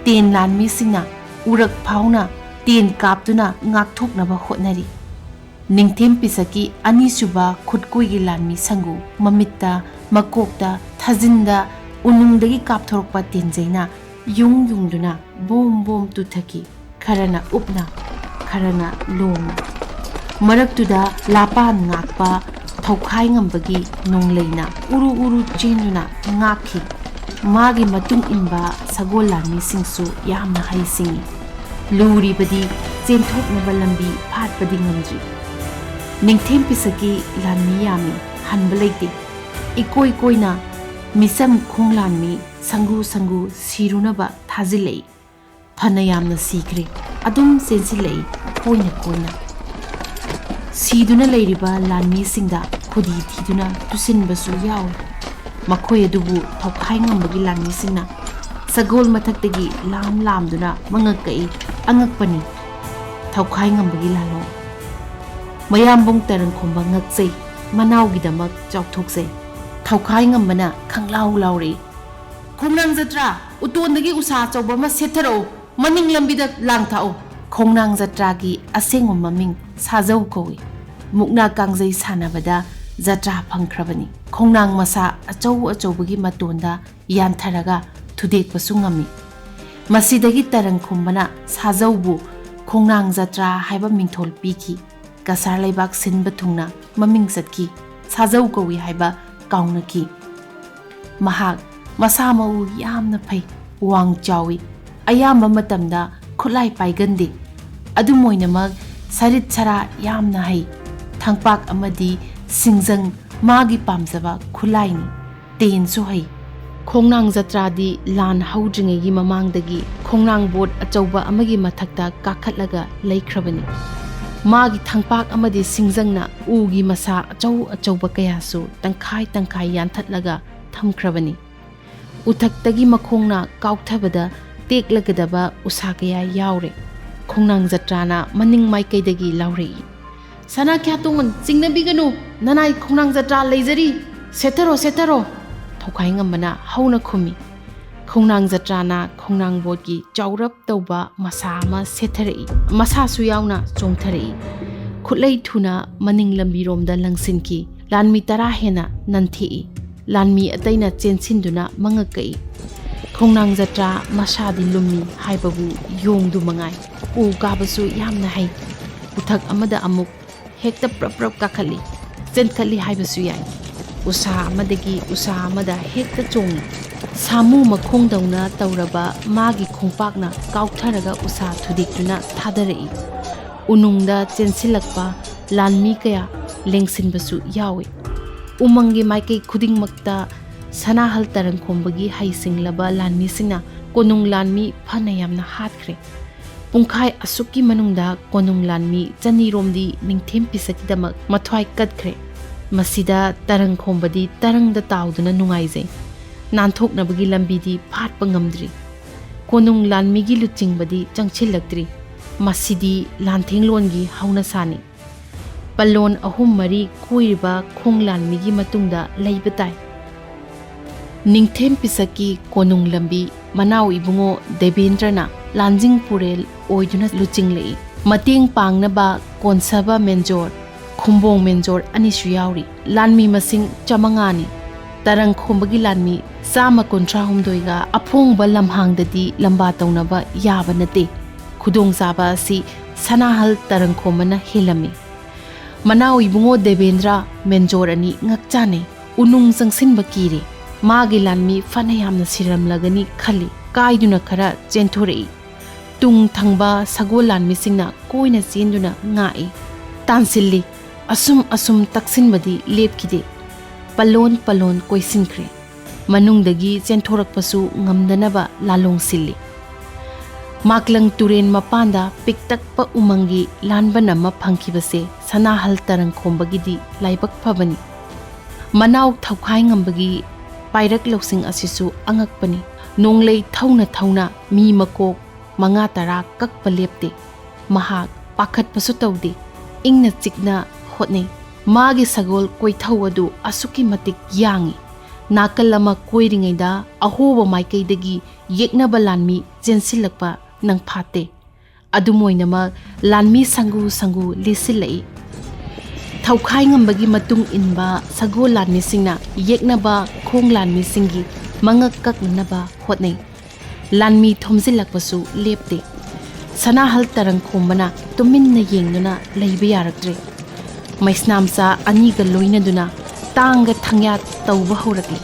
ꯇꯦꯟ ꯂꯥꯟꯃꯤꯁꯤꯡꯅ ꯎꯔꯛ ꯐꯥꯎꯅ ꯇꯦꯟ ꯀꯥꯞꯇꯨꯅ ꯉꯥꯛꯊꯣꯛꯅꯕ ꯍꯣꯠꯅꯔꯤ꯫ ꯅꯤꯡꯊꯦꯝ ꯄꯤꯁꯛꯀꯤ ꯑꯅꯤꯁꯨꯕ ꯈꯨꯠꯀꯣꯏꯒꯤ ꯂꯥꯟꯃꯤ ꯁꯪꯒꯨ ꯃꯃꯤꯠꯇ, ꯃꯀꯣꯛꯇ, ꯊꯥꯖꯤꯟꯗ ꯎꯅꯨꯡꯗꯒꯤ ꯀꯥꯞꯊꯣꯔꯛꯄ ꯇꯦꯟꯖꯩꯅ ꯌꯨꯡ ꯌꯨꯡꯗꯨꯅ ꯕꯣꯝ ꯕꯣꯝ ꯇꯨꯊꯈꯤ꯫ ꯈꯔꯅ ꯎꯞꯅ, ꯈꯔꯅ ꯂꯣꯡꯅ꯫ ꯃꯔꯛꯇꯨꯗ ꯂꯥꯄꯥꯟ ꯉꯥꯛꯄ ꯊꯧꯈꯥꯏ ꯉꯝꯕꯒꯤ ꯅꯣꯡꯂꯩꯅ ꯎꯔꯨ ꯎꯔꯨ ꯆꯦꯟꯗꯨꯅ ꯉꯥꯛꯈꯤ꯫ ꯃꯥꯒꯤ ꯃꯇꯨꯡ ꯏꯟꯕ ꯁꯒꯣꯜ ꯂꯥꯟꯃꯤꯁꯤꯡꯁꯨ ꯌꯥꯝꯅ ꯍꯩꯁꯤꯡꯏ꯫ ꯂꯨꯔꯤꯕꯗꯤ ꯆꯦꯟꯊꯣꯛꯅꯕ ꯂꯝꯕꯤ ꯐꯥꯠꯄꯗꯤ ꯉꯝꯗ꯭ꯔꯤ꯫ ꯅꯤꯡꯊꯦꯝ ꯄꯤꯁꯛꯀꯤ ꯂꯥꯟꯃꯤ ꯌꯥꯝꯃꯤ, ꯍꯟꯕ ꯂꯩꯇꯦ꯫ ꯏꯀꯣꯏ ꯀꯣꯏꯅ ꯃꯤꯆꯝ ꯈꯣꯡ ꯂꯥꯟꯃꯤ ꯁꯪꯒꯨ ꯁꯪꯒꯨ ꯁꯤꯔꯨꯅꯕ ꯊꯥꯖꯤꯜꯂꯛꯏ꯫ ꯐꯅ ꯌꯥꯝꯅ ꯁꯤꯈ꯭ꯔꯦ꯫ ꯑꯗꯨꯝ ꯆꯦꯟꯁꯤꯜꯂꯛꯏ, ꯀꯣꯏꯅ ꯀꯣꯏꯅ꯫ ꯁꯤꯗꯨꯅ ꯂꯩꯔꯤꯕ ꯂꯥꯟꯃꯤꯁꯤꯡꯗ ꯈꯨꯗꯤ ꯊꯤꯗꯨꯅ ꯇꯨꯁꯤꯟꯕꯁꯨ ꯌꯥꯎꯏ꯫ ꯃꯈꯣꯏ ꯑꯗꯨꯕꯨ ꯊꯧꯈꯥꯏ ꯉꯝꯕꯒꯤ ꯂꯥꯟꯃꯤꯁꯤꯡꯅ ꯁꯒꯣꯜ ꯃꯊꯛꯇꯒꯤ ꯂꯥꯝ ꯂꯥꯝꯗꯨꯅ ꯃꯉꯛ ꯀꯛꯏ꯫ ꯑꯉꯛꯄꯅꯤ꯫ ꯊꯧꯈꯥꯏ ꯉꯝꯕꯒꯤ ꯂꯥꯜꯂꯣꯡ꯫ ꯃꯌꯥꯝꯕꯨꯡ ꯇꯔꯪ ꯈꯣꯝꯕ ꯉꯛꯆꯩ, ꯃꯅꯥꯎꯒꯤꯗꯃꯛ ꯆꯥꯎꯊꯣꯛꯆꯩ꯫ ꯊꯧꯈꯥꯏ ꯉꯝꯕꯅ ꯈꯪꯂꯥꯎ ꯂꯥꯎꯔꯛꯏ꯫ "ꯈꯣꯡꯅꯥꯡ ꯖꯇ꯭ꯔꯥ, ꯎꯇꯣꯟꯗꯒꯤ ꯎꯁꯥ ꯑꯆꯧꯕ ꯑꯃ ꯁꯦꯠꯊꯔꯛꯎ, ꯃꯅꯤꯡ ꯂꯝꯕꯤꯗ ꯂꯥꯡ ꯊꯥꯛꯎ"꯫ ꯈꯣꯡꯅꯥꯡ ꯖꯇ꯭ꯔꯥꯒꯤ ꯑꯁꯦꯡꯕ ꯃꯃꯤꯡ ꯁꯥꯖꯧ ꯀꯧꯏ꯫ ꯃꯨꯛꯅꯥ ꯀꯥꯡꯖꯩ ꯁꯥꯟꯅꯕꯗ ꯖꯇ꯭ꯔꯥ ꯐꯪꯈ꯭ꯔꯕꯅꯤ꯫ ꯈꯣꯡꯅꯥꯡ ꯃꯁꯥ ꯑꯆꯧ ꯑꯆꯧꯕꯒꯤ ꯃꯇꯣꯟꯗ ꯌꯥꯟꯊꯔꯒ ꯊꯨꯗꯦꯛꯄꯁꯨ ꯉꯝꯃꯤ꯫ ꯃꯁꯤꯗꯒꯤ ꯇꯔꯪ ꯈꯨꯝꯕꯅ ꯁꯥꯖꯧꯕꯨ ꯈꯣꯡꯅꯥꯡ ꯖꯇ꯭ꯔꯥ ꯍꯥꯏꯕ ꯃꯤꯡꯊꯣꯜ ꯄꯤꯈꯤ꯫ ꯀꯁꯥꯔ ꯂꯩꯕꯥꯛ ꯁꯤꯟꯕ ꯊꯨꯡꯅ ꯃꯃꯤꯡ ꯆꯠꯈꯤ꯫ ꯁꯥꯖꯧ ꯀꯧꯏ ꯍꯥꯏꯕ ꯀꯥꯎꯅꯈꯤ꯫ ꯃꯍꯥꯛ ꯃꯁꯥ ꯃꯎ ꯌꯥꯝꯅ ꯐꯩ, ꯋꯥꯡ ꯆꯥꯎꯏ, ꯑꯌꯥꯝꯕ ꯃꯇꯝꯗ ꯈꯨꯠꯂꯥꯏ ꯄꯥꯏꯒꯟꯗꯦ꯫ ꯑꯗꯨꯝ ꯑꯣꯏꯅꯃꯛ, ꯁꯔꯤꯠ ꯁꯔꯥ ꯌꯥꯝꯅ ꯍꯩ꯫ ꯊꯥꯡꯄꯥꯛ ꯑꯃꯗꯤ ꯁꯤꯡꯖꯪ ꯃꯥꯒꯤ ꯄꯥꯝꯖꯕ ꯈꯨꯠꯂꯥꯏꯅꯤ꯫ ꯇꯦꯟꯁꯨ ꯍꯩ꯫ ꯈꯣꯡꯅꯥꯡ ꯖꯇ꯭ꯔꯥꯗꯤ ꯂꯥꯟ ꯍꯧꯗ꯭ꯔꯤꯉꯩꯒꯤ ꯃꯃꯥꯡꯗꯒꯤ ꯈꯣꯡꯅꯥꯡ ꯕꯣꯠ ꯑꯆꯧꯕ ꯑꯃꯒꯤ ꯃꯊꯛꯇ ꯀꯥꯈꯠꯂꯒ ꯂꯩꯈ꯭ꯔꯕꯅꯤ꯫ ꯃꯥꯒꯤ ꯊꯥꯡꯄꯥꯛ ꯑꯃꯗꯤ ꯁꯤꯡꯖꯪꯅ ꯎꯒꯤ ꯃꯁꯥ ꯑꯆꯧ ꯑꯆꯧꯕ ꯀꯌꯥꯁꯨ ꯇꯪꯈꯥꯏ ꯇꯪꯈꯥꯏ ꯌꯥꯟꯊꯠꯂꯒ ꯊꯝꯈ꯭ꯔꯕꯅꯤ꯫ ꯎꯊꯛꯇꯒꯤ ꯃꯈꯣꯡꯅ ꯀꯥꯎꯊꯕꯗ ꯇꯦꯛꯂꯒꯗꯕ ꯎꯁꯥ ꯀꯌꯥ ꯌꯥꯎꯔꯦ꯫ ꯈꯣꯡꯅꯥꯡ ꯖꯇ꯭ꯔꯥꯅ ꯃꯅꯤꯡ ꯃꯥꯏꯀꯩꯗꯒꯤ ꯂꯥꯎꯔꯛꯏ, "ꯁꯅꯥ ꯈ꯭ꯌꯥꯇꯣꯟ, ꯆꯤꯡꯅꯕꯤꯒꯅꯨ, ꯅꯅꯥꯏ ꯈꯣꯡꯅꯥꯡ ꯖꯇ꯭ꯔꯥ ꯂꯩꯖꯔꯤ, ꯁꯦꯠꯊꯔꯣ, ꯁꯦꯠꯊꯔꯣ!" ꯊꯧꯈꯥꯏꯉꯝꯕꯅ ꯍꯧꯅ ꯈꯨꯝꯃꯤ꯫ ꯈꯣꯡꯅꯥꯡ ꯖꯇ꯭ꯔꯥꯅ ꯈꯣꯡꯅꯥꯡ ꯕꯣꯠꯀꯤ ꯆꯥꯎꯔꯞ ꯇꯧꯕ ꯃꯁꯥ ꯑꯃ ꯁꯦꯠꯊꯔꯛꯏ꯫ ꯃꯁꯥꯁꯨ ꯌꯥꯎꯅ ꯆꯣꯡꯊꯔꯛꯏ꯫ ꯈꯨꯠꯂꯩ ꯊꯨꯅ ꯃꯅꯤꯡ ꯂꯝꯕꯤꯔꯣꯝꯗ ꯂꯪꯁꯤꯟꯈꯤ꯫ ꯂꯥꯟꯃꯤ ꯇꯔꯥ ꯍꯦꯟꯅ ꯅꯟꯊꯦꯛꯏ꯫ ꯂꯥꯟꯃꯤ ꯑꯇꯩꯅ ꯆꯦꯟꯁꯤꯟꯗꯨꯅ ꯃꯉꯛ ꯀꯛꯏ꯫ ꯈꯣꯡꯅꯥꯡ ꯖꯇ꯭ꯔꯥ ꯃꯁꯥꯗꯤ ꯂꯨꯝꯃꯤ ꯍꯥꯏꯕꯕꯨ ꯌꯣꯡꯗꯨ ꯃꯉꯥꯏ꯫ ꯎ ꯀꯥꯕꯁꯨ ꯌꯥꯝꯅ ꯍꯩ꯫ ꯎꯊꯛ ꯑꯃꯗ ꯑꯃꯨꯛ ꯍꯦꯛꯇ ꯄ꯭ꯔꯞ ꯄ꯭ꯔꯞ ꯀꯥꯈꯠꯂꯤ꯫ ꯆꯦꯟꯈꯠꯂꯤ ꯍꯥꯏꯕꯁꯨ ꯌꯥꯏ꯫ ꯎꯁꯥ ꯑꯃꯗꯒꯤ ꯎꯁꯥ ꯑꯃꯗ ꯍꯦꯛꯇ ꯆꯣꯡꯏ꯫ ꯁꯥꯃꯨ ꯃꯈꯣꯡꯗꯧꯅ ꯇꯧꯔꯕ ꯃꯥꯒꯤ ꯈꯣꯡꯄꯥꯛꯅ ꯀꯥꯎꯊꯔꯒ ꯎꯁꯥ ꯊꯨꯗꯦꯛꯇꯨꯅ ꯊꯥꯗꯔꯛꯏ꯫ ꯎꯅꯨꯡꯗ ꯆꯦꯟꯁꯤꯜꯂꯛꯄ ꯂꯥꯟꯃꯤ ꯀꯌꯥ ꯂꯦꯡꯁꯤꯟꯕꯁꯨ ꯌꯥꯎꯏ꯫ ꯎꯃꯪꯒꯤ ꯃꯥꯏꯀꯩ ꯈꯨꯗꯤꯡꯃꯛꯇ ꯁꯅꯥꯍꯜ ꯇꯔꯪ ꯈꯣꯝꯕꯒꯤ ꯍꯩꯁꯤꯡꯂꯕ ꯂꯥꯟꯃꯤꯁꯤꯡꯅ ꯀꯣꯅꯨꯡ ꯂꯥꯟꯃꯤ ꯐꯅ ꯌꯥꯝꯅ ꯍꯥꯠꯈ꯭ꯔꯦ꯫ ꯄꯨꯡꯈꯥꯏ ꯑꯁꯨꯛꯀꯤ ꯃꯅꯨꯡꯗ ꯀꯣꯅꯨꯡ ꯂꯥꯟꯃꯤ ꯆꯅꯤꯔꯣꯝꯗꯤ ꯅꯤꯡꯊꯦꯝ ꯄꯤꯁꯛꯀꯤꯗꯃꯛ ꯃꯊ꯭ꯋꯥꯏ ꯀꯠꯈ꯭ꯔꯦ꯫ ꯃꯁꯤꯗ ꯇꯔꯪ ꯈꯣꯝꯕꯗꯤ ꯇꯔꯪꯗ ꯇꯥꯎꯗꯨꯅ ꯅꯨꯡꯉꯥꯏꯖꯩ꯫ ꯅꯥꯟꯊꯣꯛꯅꯕꯒꯤ ꯂꯝꯕꯤꯗꯤ ꯐꯥꯠꯄ ꯉꯝꯗ꯭ꯔꯤ꯫ ꯀꯣꯅꯨꯡ ꯂꯥꯟꯃꯤꯒꯤ ꯂꯨꯆꯤꯡꯕꯗꯤ ꯆꯪꯁꯤꯜꯂꯛꯇ꯭ꯔꯤ꯫ ꯃꯁꯤꯗꯤ ꯂꯥꯟꯊꯦꯡꯂꯣꯟꯒꯤ ꯍꯧꯅꯁꯥꯅꯤ꯫ ꯄꯜꯂꯣꯟ ꯑꯍꯨꯝ ꯃꯔꯤ ꯀꯣꯏꯔꯤꯕ ꯈꯣꯡ ꯂꯥꯟꯃꯤꯒꯤ ꯃꯇꯨꯡꯗ ꯂꯩꯕ ꯇꯥꯏ꯫ ꯅꯤꯡꯊꯦꯝ ꯄꯤꯁꯛꯀꯤ ꯀꯣꯅꯨꯡ ꯂꯝꯕꯤ ꯃꯅꯥꯎ ꯏꯕꯨꯡꯉꯣ ꯗꯦꯕꯦꯟꯗ꯭ꯔꯅ ꯂꯥꯟꯖꯤꯡ ꯄꯨꯔꯦꯜ ꯑꯣꯏꯗꯨꯅ ꯂꯨꯆꯤꯡꯂꯛꯏ꯫ ꯃꯇꯦꯡ ꯄꯥꯡꯅꯕ ꯀꯣꯟꯁꯕ ꯃꯦꯟꯖꯣꯔ, ꯈꯨꯝꯕꯣꯡ ꯃꯦꯟꯖꯣꯔ ꯑꯅꯤꯁꯨ ꯌꯥꯎꯔꯤ꯫ ꯂꯥꯟꯃꯤ ꯃꯁꯤꯡ ꯆꯥꯃꯉꯥꯅꯤ꯫ ꯇꯔꯪ ꯈꯣꯝꯕꯒꯤ ꯂꯥꯟꯃꯤ ꯆꯥꯝꯃ ꯀꯨꯟꯊ꯭ꯔꯥ ꯍꯨꯝꯗꯣꯏꯒ ꯑꯐꯣꯡꯕ ꯂꯝꯍꯥꯡꯗꯗꯤ ꯂꯝꯕꯥ ꯇꯧꯅꯕ ꯌꯥꯕ ꯅꯠꯇꯦ꯫ ꯈꯨꯗꯣꯡꯆꯥꯕ ꯑꯁꯤ ꯁꯅꯥꯍꯜ ꯇꯔꯪ ꯈꯣꯝꯕꯅ ꯍꯦꯜꯂꯝꯃꯤ꯫ ꯃꯅꯥꯎ ꯏꯕꯨꯡꯉꯣ ꯗꯦꯕꯦꯟꯗ꯭ꯔ ꯃꯦꯟꯖꯣꯔ ꯑꯅꯤ ꯉꯛꯆꯥꯅꯩ꯫ ꯎꯅꯨꯡ ꯆꯪꯁꯤꯟꯕ ꯀꯤꯔꯦ꯫ ꯃꯥꯒꯤ ꯂꯥꯟꯃꯤ ꯐꯅ ꯌꯥꯝꯅ ꯁꯤꯔꯝꯂꯒꯅꯤ ꯈꯜꯂꯤ꯫ ꯀꯥꯏꯗꯨꯅ ꯈꯔ ꯆꯦꯟꯊꯣꯔꯛꯏ꯫ ꯇꯨꯡ ꯊꯪꯕ ꯁꯒꯣꯜ ꯂꯥꯟꯃꯤꯁꯤꯡꯅ ꯀꯣꯏꯅ ꯆꯦꯟꯗꯨꯅ ꯉꯥꯛꯏ꯫ ꯇꯥꯟꯁꯤꯜꯂꯤ꯫ ꯑꯁꯨꯝ ꯑꯁꯨꯝ ꯇꯛꯁꯤꯟꯕꯗꯤ ꯂꯦꯞꯈꯤꯗꯦ꯫ ꯄꯂꯣꯟ ꯄꯂꯣꯟ ꯀꯣꯏꯁꯤꯟꯈ꯭ꯔꯦ꯫ ꯃꯅꯨꯡꯗꯒꯤ ꯆꯦꯟꯊꯣꯔꯛꯄꯁꯨ ꯉꯝꯗꯅꯕ ꯂꯥꯂꯣꯡ ꯁꯤꯜꯂꯤ꯫ ꯃꯥꯛꯂꯪ ꯇꯨꯔꯦꯟ ꯃꯄꯥꯟꯗ ꯄꯤꯛꯇꯛꯄ ꯎꯃꯪꯒꯤ ꯂꯥꯟꯕꯟ ꯑꯃ ꯐꯪꯈꯤꯕꯁꯦ ꯁꯅꯥꯍꯜ ꯇꯔꯪ ꯈꯣꯝꯕꯒꯤꯗꯤ ꯂꯥꯏꯕꯛ ꯐꯕꯅꯤ꯫ ꯃꯅꯥꯎ ꯊꯧꯈꯥꯏ ꯉꯝꯕꯒꯤ ꯄꯥꯏꯔꯛ ꯂꯧꯁꯤꯡ ꯑꯁꯤꯁꯨ ꯑꯉꯛꯄꯅꯤ꯫ ꯅꯣꯡꯂꯩ ꯊꯧꯅ ꯊꯧꯅ ꯃꯤ ꯃꯀꯣꯛ ꯃꯉꯥ ꯇꯔꯥ ꯀꯛꯄ ꯂꯦꯞꯇꯦ꯫ ꯃꯍꯥꯛ ꯄꯥꯈꯠꯄꯁꯨ ꯇꯧꯗꯦ꯫ ꯏꯪꯅ ꯆꯤꯛꯅ ꯍꯣꯠꯅꯩ꯫ ꯃꯥꯒꯤ ꯁꯒꯣꯜ ꯀꯣꯏꯊꯧ ꯑꯗꯨ ꯑꯁꯨꯛꯀꯤ ꯃꯇꯤꯛ ꯌꯥꯡꯏ꯫ ꯅꯥꯀꯜ ꯑꯃ ꯀꯣꯏꯔꯤꯉꯩꯗ ꯑꯍꯣꯕ ꯃꯥꯏꯀꯩꯗꯒꯤ ꯌꯦꯛꯅꯕ ꯂꯥꯟꯃꯤ ꯆꯦꯟꯁꯤꯜꯂꯛꯄ ꯅꯪ ꯐꯥꯠꯇꯦ꯫ ꯑꯗꯨꯝ ꯑꯣꯏꯅꯃꯛ ꯂꯥꯟꯃꯤ ꯁꯪꯒꯨ ꯁꯪꯒꯨ ꯂꯤꯁꯤꯜꯂꯛꯏ꯫ ꯊꯧꯈꯥꯏ ꯉꯝꯕꯒꯤ ꯃꯇꯨꯡ ꯏꯟꯕ ꯁꯒꯣꯜ ꯂꯥꯟꯃꯤꯁꯤꯡꯅ ꯌꯦꯛꯅꯕ ꯈꯣꯡ ꯂꯥꯟꯃꯤꯁꯤꯡꯒꯤ ꯃꯉꯛ ꯀꯛꯅꯅꯕ ꯍꯣꯠꯅꯩ꯫ ꯂꯥꯟꯃꯤ ꯊꯣꯝꯖꯤꯜꯂꯛꯄꯁꯨ ꯂꯦꯞꯇꯦ꯫ ꯁꯅꯥꯍꯜ ꯇꯔꯪ ꯈꯣꯝꯕꯅ ꯇꯨꯃꯤꯟꯅ ꯌꯦꯡꯗꯨꯅ ꯂꯩꯕ ꯌꯥꯔꯛꯇ꯭ꯔꯦ꯫ ꯃꯩꯁꯅꯥꯝꯆꯥ ꯑꯅꯤꯒ ꯂꯣꯏꯅꯗꯨꯅ ꯇꯥꯡꯒ ꯊꯪꯌꯥ ꯇꯧꯕ ꯍꯧꯔꯛꯂꯤ꯫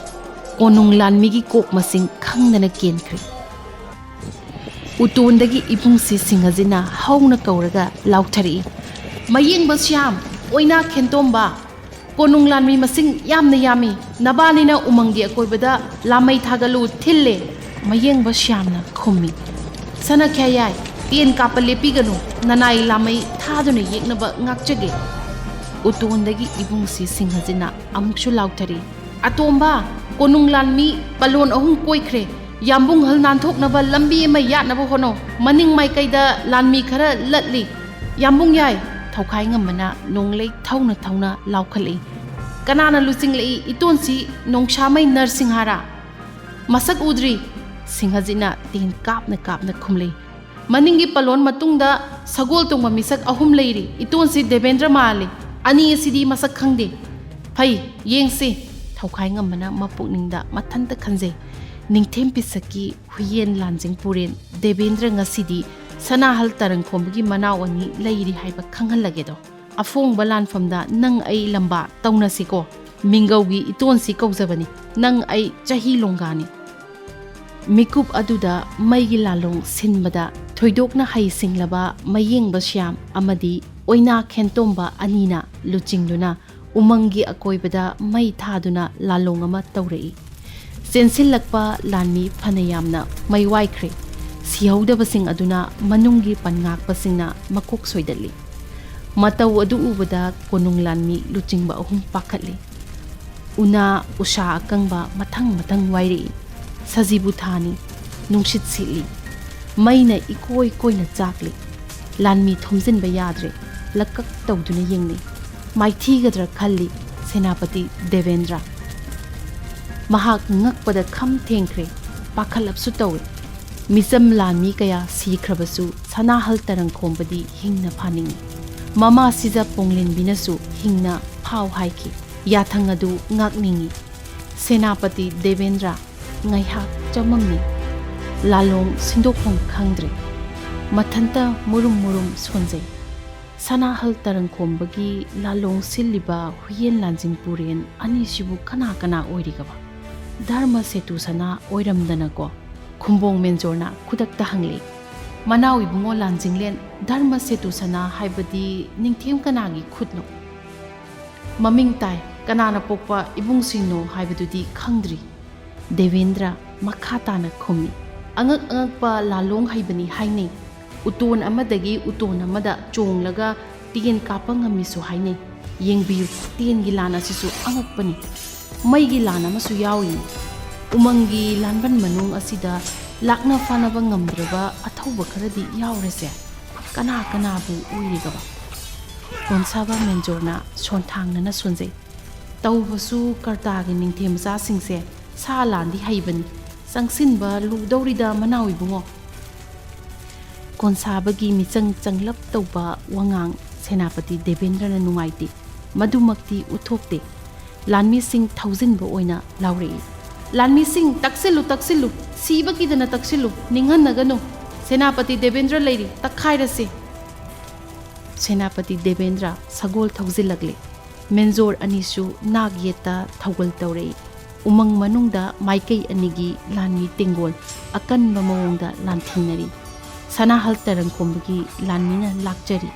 ꯀꯣꯅꯨꯡ ꯂꯥꯟꯃꯤꯒꯤ ꯀꯣꯛ ꯃꯁꯤꯡ ꯈꯪꯗꯅ ꯀꯦꯟꯈ꯭ꯔꯦ꯫ ꯎꯇꯣꯟꯗꯒꯤ ꯏꯕꯨꯡꯁꯤ ꯁꯤꯡꯍꯁꯤꯅ ꯍꯧꯅ ꯀꯧꯔꯒ ꯂꯥꯎꯊꯔꯛꯏ, "ꯃꯌꯦꯡꯕ ꯁ꯭ꯌꯥꯝ, ꯑꯣꯏꯅꯥ ꯈꯦꯟꯇꯣꯝꯕ, ꯀꯣꯅꯨꯡ ꯂꯥꯟꯃꯤ ꯃꯁꯤꯡ ꯌꯥꯝꯅ ꯌꯥꯝꯃꯤ꯫ ꯅꯕꯥꯅꯤꯅ ꯎꯃꯪꯒꯤ ꯑꯀꯣꯏꯕꯗ ꯂꯥꯃꯩ ꯊꯥꯒꯠꯂꯨ ꯊꯤꯜꯂꯦ꯫" ꯃꯌꯦꯡꯕ ꯁ꯭ꯌꯥꯝꯅ ꯈꯨꯝꯃꯤ, "ꯁꯅꯥ ꯈ꯭ꯌꯥꯌꯥꯏ, ꯇꯦꯟ ꯀꯥꯞꯄ ꯂꯦꯞꯄꯤꯒꯅꯨ꯫ ꯅꯅꯥꯏ ꯂꯥꯃꯩ ꯊꯥꯗꯨꯅ ꯌꯦꯛꯅꯕ ꯉꯥꯛꯆꯒꯦ꯫" ꯎꯇꯣꯟꯗꯒꯤ ꯏꯕꯨꯡꯁꯤ ꯁꯤꯡꯍꯁꯤꯅ ꯑꯃꯨꯛꯁꯨ ꯂꯥꯎꯊꯔꯛꯏ, "ꯑꯇꯣꯝꯕ, ꯀꯣꯅꯨꯡ ꯂꯥꯟꯃꯤ ꯄꯂꯣꯟ ꯑꯍꯨꯝ ꯀꯣꯏꯈ꯭ꯔꯦ꯫ ꯌꯥꯝꯕꯨꯡꯍꯜ ꯅꯥꯟꯊꯣꯛꯅꯕ ꯂꯝꯕꯤ ꯑꯃ ꯌꯥꯠꯅꯕ ꯍꯣꯠꯅꯧ꯫ ꯃꯅꯤꯡ ꯃꯥꯏꯀꯩꯗ ꯂꯥꯟꯃꯤ ꯈꯔ ꯂꯠꯂꯤ꯫" "ꯌꯥꯝꯕꯨꯡ ꯌꯥꯏ!" ꯊꯧꯈꯥꯏ ꯉꯝꯕꯅ ꯅꯣꯡꯂꯩ ꯊꯧꯅ ꯊꯧꯅ ꯂꯥꯎꯈꯠꯂꯛꯏ꯫ "ꯀꯅꯥꯅ ꯂꯨꯆꯤꯡꯂꯛꯏ? ꯏꯇꯣꯟꯁꯤ ꯅꯣꯡꯁꯥꯃꯩ ꯅꯔꯁꯤꯡꯍꯥꯔꯥ?" "ꯃꯁꯛ ꯎꯗ꯭ꯔꯤ꯫" ꯁꯤꯡꯍꯖꯤꯠꯅ ꯇꯦꯟ ꯀꯥꯞꯅ ꯀꯥꯞꯅ ꯈꯨꯝꯂꯛꯏ꯫ "ꯃꯅꯤꯡꯒꯤ ꯄꯂꯣꯟ ꯃꯇꯨꯡꯗ ꯁꯒꯣꯜ ꯇꯣꯡꯕ ꯃꯤꯁꯛ ꯑꯍꯨꯝ ꯂꯩꯔꯤ꯫ ꯏꯇꯣꯟꯁꯤ ꯗꯦꯕꯦꯟꯗ꯭ꯔ ꯃꯥꯜꯂꯤ꯫ ꯑꯅꯤ ꯑꯁꯤꯗꯤ ꯃꯁꯛ ꯈꯪꯗꯦ꯫" "ꯐꯩ, ꯌꯦꯡꯁꯤ꯫" ꯊꯧꯈꯥꯏ ꯉꯝꯕꯅ ꯃꯄꯨꯛꯅꯤꯡꯗ ꯃꯊꯟꯇ ꯈꯟꯖꯩ, "ꯅꯤꯡꯊꯦꯝ ꯄꯤꯁꯛꯀꯤ ꯍꯨꯏꯌꯦꯟ ꯂꯥꯟꯖꯤꯡ ꯄꯨꯔꯦꯟ ꯗꯦꯕꯦꯟꯗ꯭ꯔ ꯉꯁꯤꯗꯤ ꯁꯅꯥꯍꯜ ꯇꯔꯪꯈꯣꯝꯕꯒꯤ ꯃꯅꯥꯎ ꯑꯅꯤ ꯂꯩꯔꯤ ꯍꯥꯏꯕ ꯈꯪꯍꯜꯂꯒꯦꯗꯣ꯫ ꯑꯐꯣꯡꯕ ꯂꯥꯟꯐꯝꯗ ꯅꯪ ꯑꯩ ꯂꯝꯕꯥ ꯇꯧꯅꯁꯤꯀꯣ꯫ ꯃꯤꯡꯒꯧꯒꯤ ꯏꯇꯣꯟꯁꯤ ꯀꯧꯖꯕꯅꯤ꯫ ꯅꯪ ꯑꯩ ꯆꯍꯤ ꯂꯣꯡꯒꯥꯅꯤ꯫" ꯃꯤꯀꯨꯞ ꯑꯗꯨꯗ ꯃꯩꯒꯤ ꯂꯥꯂꯣꯡ ꯁꯤꯟꯕꯗ ꯊꯣꯏꯗꯣꯛꯅ ꯍꯩꯁꯤꯡꯂꯕ ꯃꯌꯦꯡꯕ ꯁ꯭ꯌꯥꯝ ꯑꯃꯗꯤ ꯑꯣꯏꯅꯥ ꯈꯦꯟꯇꯣꯝꯕ ꯑꯅꯤꯅ ꯂꯨꯆꯤꯡꯗꯨꯅ ꯎꯃꯪꯒꯤ ꯑꯀꯣꯏꯕꯗ ꯃꯩ ꯊꯥꯗꯨꯅ ꯂꯥꯂꯣꯡ ꯑꯃ ꯇꯧꯔꯛꯏ꯫ ꯆꯦꯟꯁꯤꯜꯂꯛꯄ ꯂꯥꯟꯃꯤ ꯐꯅ ꯌꯥꯝꯅ ꯃꯩ ꯋꯥꯏꯈ꯭ꯔꯦ꯫ ꯁꯤꯍꯧꯗꯕꯁꯤꯡ ꯑꯗꯨꯅ ꯃꯅꯨꯡꯒꯤ ꯄꯟ ꯉꯥꯛꯄꯁꯤꯡꯅ ꯃꯀꯣꯛ ꯁꯣꯏꯗꯠꯂꯤ꯫ ꯃꯇꯧ ꯑꯗꯨ ꯎꯕꯗ ꯀꯣꯅꯨꯡ ꯂꯥꯟꯃꯤ ꯂꯨꯆꯤꯡꯕ ꯑꯍꯨꯝ ꯄꯥꯈꯠꯂꯤ꯫ ꯎꯅꯥ ꯎꯁꯥ ꯑꯀꯪꯕ ꯃꯊꯪ ꯃꯊꯪ ꯋꯥꯏꯔꯛꯏ꯫ ꯁꯖꯤꯕꯨ ꯊꯥꯅꯤ꯫ ꯅꯨꯡꯁꯤꯠ ꯁꯤꯠꯂꯤ꯫ ꯃꯩꯅ ꯏꯀꯣꯏ ꯀꯣꯏꯅ ꯆꯥꯛꯂꯤ꯫ ꯂꯥꯟꯃꯤ ꯊꯣꯝꯖꯤꯟꯕ ꯌꯥꯗ꯭ꯔꯦ꯫ ꯂꯛꯀꯛ ꯇꯧꯗꯨꯅ ꯌꯦꯡꯂꯤ꯫ ꯃꯥꯏꯊꯤꯒꯗ꯭ꯔꯥ ꯈꯜꯂꯤ ꯁꯦꯅꯥꯄꯇꯤ ꯗꯦꯕꯦꯟꯗ꯭ꯔ꯫ ꯃꯍꯥꯛ ꯉꯛꯄꯗ ꯈꯝ ꯊꯦꯡꯈ꯭ꯔꯦ꯫ ꯄꯥꯈꯠꯂꯞꯁꯨ ꯇꯧꯏ꯫ ꯃꯤꯆꯝ ꯂꯥꯟꯃꯤ ꯀꯌꯥ ꯁꯤꯈ꯭ꯔꯕꯁꯨ ꯁꯅꯥꯍꯜ ꯇꯔꯪꯈꯣꯝꯕꯗꯤ ꯍꯤꯡꯅ ꯐꯥꯅꯤꯡꯏ꯫ ꯃꯃꯥ ꯁꯤꯖ ꯄꯣꯡꯂꯦꯟꯕꯤꯅꯁꯨ ꯍꯤꯡꯅ ꯐꯥꯎ ꯍꯥꯏꯈꯤ꯫ ꯌꯥꯊꯪ ꯑꯗꯨ ꯉꯥꯛꯅꯤꯡꯏ꯫ ꯁꯦꯅꯥꯄꯇꯤ ꯗꯦꯕꯦꯟꯗ꯭ꯔ ꯉꯥꯏꯍꯥꯛ ꯆꯃꯝꯅꯩ꯫ ꯂꯥꯂꯣꯡ ꯁꯤꯟꯗꯣꯛꯐꯝ ꯈꯪꯗ꯭ꯔꯦ꯫ ꯃꯊꯟꯇ ꯃꯨꯔꯨꯝ ꯃꯨꯔꯨꯝ ꯁꯣꯟꯖꯩ꯫ ꯁꯅꯥꯍꯜ ꯇꯔꯪꯈꯣꯝꯕꯒꯤ ꯂꯥꯂꯣꯡ ꯁꯤꯜꯂꯤꯕ ꯍꯨꯏꯌꯦꯟ ꯂꯥꯟꯖꯤꯡ ꯄꯨꯔꯦꯟ ꯑꯅꯤꯁꯤꯕꯨ ꯀꯅꯥ ꯀꯅꯥ ꯑꯣꯏꯔꯤꯒꯕ? ꯙꯔꯃ ꯁꯦꯇꯨ ꯁꯅꯥ ꯑꯣꯏꯔꯝꯗꯅꯀꯣ? ꯈꯨꯝꯕꯣꯡ ꯃꯦꯟꯖꯣꯔꯅ ꯈꯨꯗꯛꯇ ꯍꯪꯂꯤ꯫ ꯃꯅꯥꯎ ꯏꯕꯨꯡꯉꯣ ꯂꯥꯟꯖꯤꯡꯂꯦꯟ, ꯙꯔꯃ ꯁꯦꯇꯨ ꯁꯅꯥ ꯍꯥꯏꯕꯗꯤ ꯅꯤꯡꯊꯦꯝ ꯀꯅꯥꯒꯤ ꯈꯨꯠꯅꯣ? ꯃꯃꯤꯡ ꯇꯥꯏ, ꯀꯅꯥꯅ ꯄꯣꯛꯄ ꯏꯕꯨꯡꯁꯤꯡꯅꯣ ꯍꯥꯏꯕꯗꯨꯗꯤ ꯈꯪꯗ꯭ꯔꯤ꯫ ꯗꯦꯕꯦꯟꯗ꯭ꯔ ꯃꯈꯥ ꯇꯥꯅ ꯈꯨꯝꯃꯤ꯫ ꯑꯉꯛ ꯑꯉꯛꯄ ꯂꯥꯂꯣꯡ ꯍꯩꯕꯅꯤ ꯍꯥꯏꯅꯩ꯫ ꯎꯇꯣꯟ ꯑꯃꯗꯒꯤ ꯎꯇꯣꯟ ꯑꯃꯗ ꯆꯣꯡꯂꯒ ꯇꯦꯟ ꯀꯥꯞꯄ ꯉꯝꯃꯤꯁꯨ ꯍꯥꯏꯅꯩ꯫ ꯌꯦꯡꯕꯤꯌꯨ, ꯇꯦꯟꯒꯤ ꯂꯥꯟ ꯑꯁꯤꯁꯨ ꯑꯉꯛꯄꯅꯤ꯫ ꯃꯩꯒꯤ ꯂꯥꯟ ꯑꯃꯁꯨ ꯌꯥꯎꯔꯤꯅꯤ꯫ ꯎꯃꯪꯒꯤ ꯂꯥꯟꯕꯟ ꯃꯅꯨꯡ ꯑꯁꯤꯗ ꯂꯥꯛꯅ ꯐꯥꯅꯕ ꯉꯝꯗ꯭ꯔꯕ ꯑꯊꯧꯕ ꯈꯔꯗꯤ ꯌꯥꯎꯔꯦꯁꯦ꯫ ꯀꯅꯥ ꯀꯅꯥꯕꯨ ꯑꯣꯏꯔꯤꯒꯕ? ꯀꯣꯟꯁꯥꯕ ꯃꯦꯟꯖꯣꯔꯅ ꯁꯣꯟꯊꯥꯡꯅꯅ ꯁꯣꯟꯖꯩ꯫ ꯇꯧꯕꯁꯨ ꯀꯔꯇꯥꯒꯤ ꯅꯤꯡꯊꯦꯝ ꯃꯆꯥꯁꯤꯡꯁꯦ ꯁꯥ ꯂꯥꯟꯗꯤ ꯍꯩꯕꯅꯤ꯫ ꯆꯪꯁꯤꯟꯕ ꯂꯨꯗꯧꯔꯤꯗ ꯃꯅꯥꯎ ꯏꯕꯨꯡꯉꯣ꯫ ꯀꯣꯟꯁꯥꯕꯒꯤ ꯃꯤꯆꯪ ꯆꯪꯂꯞ ꯇꯧꯕ ꯋꯥꯉꯥꯡ ꯁꯦꯅꯥꯄꯇꯤ ꯗꯦꯕꯦꯟꯗ꯭ꯔꯅ ꯅꯨꯡꯉꯥꯏꯇꯦ꯫ ꯃꯗꯨꯃꯛꯇꯤ ꯎꯠꯊꯣꯛꯇꯦ꯫ ꯂꯥꯟꯃꯤꯁꯤꯡ ꯊꯧꯖꯤꯟꯕ ꯑꯣꯏꯅ ꯂꯥꯎꯔꯛꯏ꯫ ꯂꯥꯟꯃꯤꯁꯤꯡ, ꯇꯛꯁꯤꯜꯂꯨ, ꯇꯛꯁꯤꯜꯂꯨ, ꯁꯤꯕ ꯀꯤꯗꯅ ꯇꯛꯁꯤꯜꯂꯨ, ꯅꯤꯡꯍꯟꯅꯒꯅꯨ꯫ ꯁꯦꯅꯥꯄꯇꯤ ꯗꯦꯕꯦꯟꯗ꯭ꯔ ꯂꯩꯔꯤ, ꯇꯛꯈꯥꯏꯔꯁꯤ꯫ ꯁꯦꯅꯥꯄꯇꯤ ꯗꯦꯕꯦꯟꯗ꯭ꯔ ꯁꯒꯣꯜ ꯊꯧꯖꯤꯜꯂꯛꯂꯦ꯫ ꯃꯦꯟꯖꯣꯔ ꯑꯅꯤꯁꯨ ꯅꯥꯛ ꯌꯦꯠꯇ ꯊꯧꯒꯜ ꯇꯧꯔꯛꯏ꯫ ꯎꯃꯪ ꯃꯅꯨꯡꯗ ꯃꯥꯏꯀꯩ ꯑꯅꯤꯒꯤ ꯂꯥꯟꯃꯤ ꯇꯦꯡꯒꯣꯜ ꯑꯀꯟꯕ ꯃꯑꯣꯡꯗ ꯂꯥꯟꯊꯦꯡꯅꯔꯤ꯫ ꯁꯅꯥꯍꯜ ꯇꯔꯪ ꯈꯣꯝꯕꯒꯤ ꯂꯥꯟꯃꯤꯅ ꯂꯥꯛꯆꯔꯤ꯫